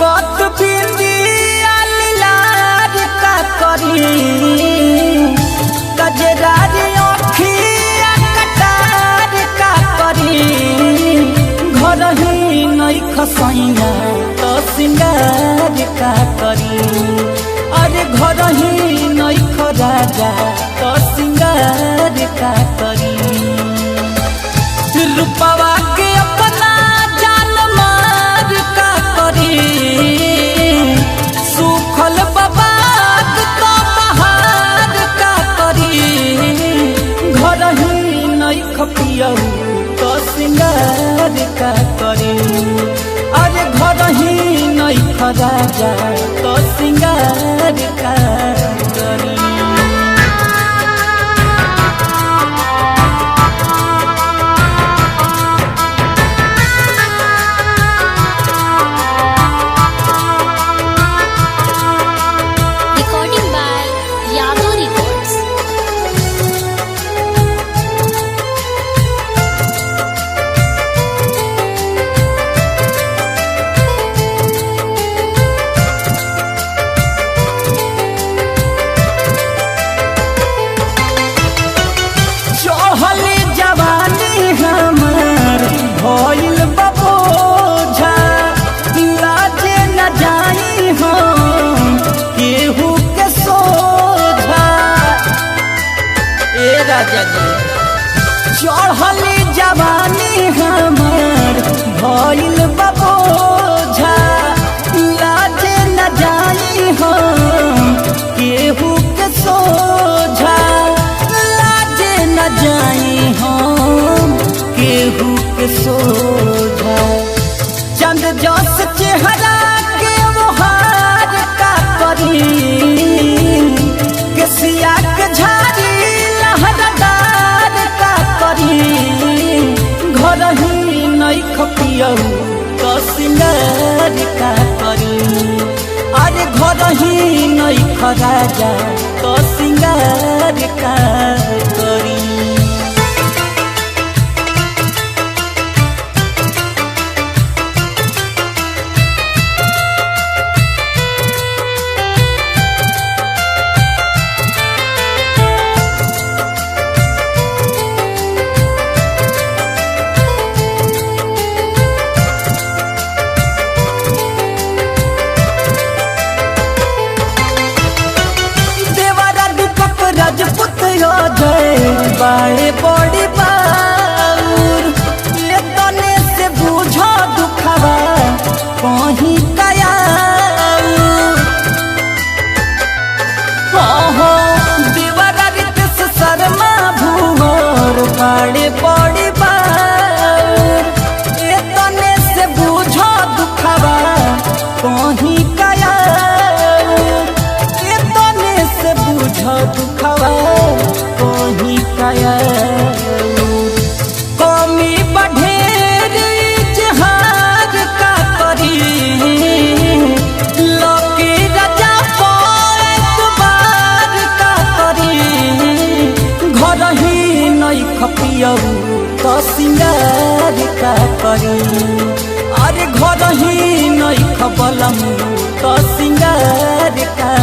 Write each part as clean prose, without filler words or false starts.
चमकत बिंदिया लीलार का करी, कजरारी अखिया कटार का करी। घर ही नहीं खसैया तो सिंगार का करी, अरे घर ही नहीं खराजा तो सिंगार का करी। रूपवा के अपना जान मार का करी, सुखल बबाद तो बहार का करी। घर ही नहीं खपियऊ तो सिंगार का करी, अरे घर ही नहीं खराजा तो सिंगार का करी। Recording by Yadav Records. चढ़ल जवानी हमार भइल बबोझा, लाजे न जाई हम केहू के सोझा। ए राजा जी, चढ़ल जवानी हमार भइल बबोझा, लाजे न जाई हम केहू के सोझा। लाजे न जाई हम केहू के सोझा। चंद जस चेहरा के ओहार का करी, केसिया के झाड़ी लहरदार का करी। घर ही नहीं खपियऊ तो सिंगार का करी, अरे घर ही नहीं खराजा तो सिंगार का करी। देवरा दीपक राजपूत जय बाड़े बड़ी बाउर, ये तने से बुझो दुखवा कहीं कयाउर। ओहो देवरा रितेश शर्मा भूर बाड़े बड़ी बाउर, ये तने से बुझो दुखवा कहीं कयाउर। के तने से बुझ दुखवा कहीं कयाउर। कमी बढ़ेर जहार का करी, लकी राजा एक बार का करी। घर ही नहीं खपियऊ तो सिंगार का करी, अरे घर ही नहीं खबलम तो सिंगार का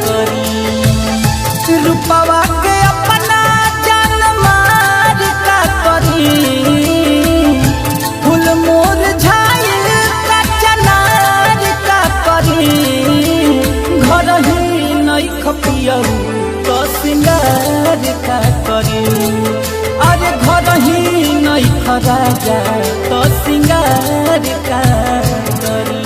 करी। रूपवा के अपना जान मार का करी, फूल मोर झाइल का चनार का करी। घर ही नहीं खपियऊ तो सिंगार का करी, अरे घर ही नहीं खराजा तो सिंगार का करी।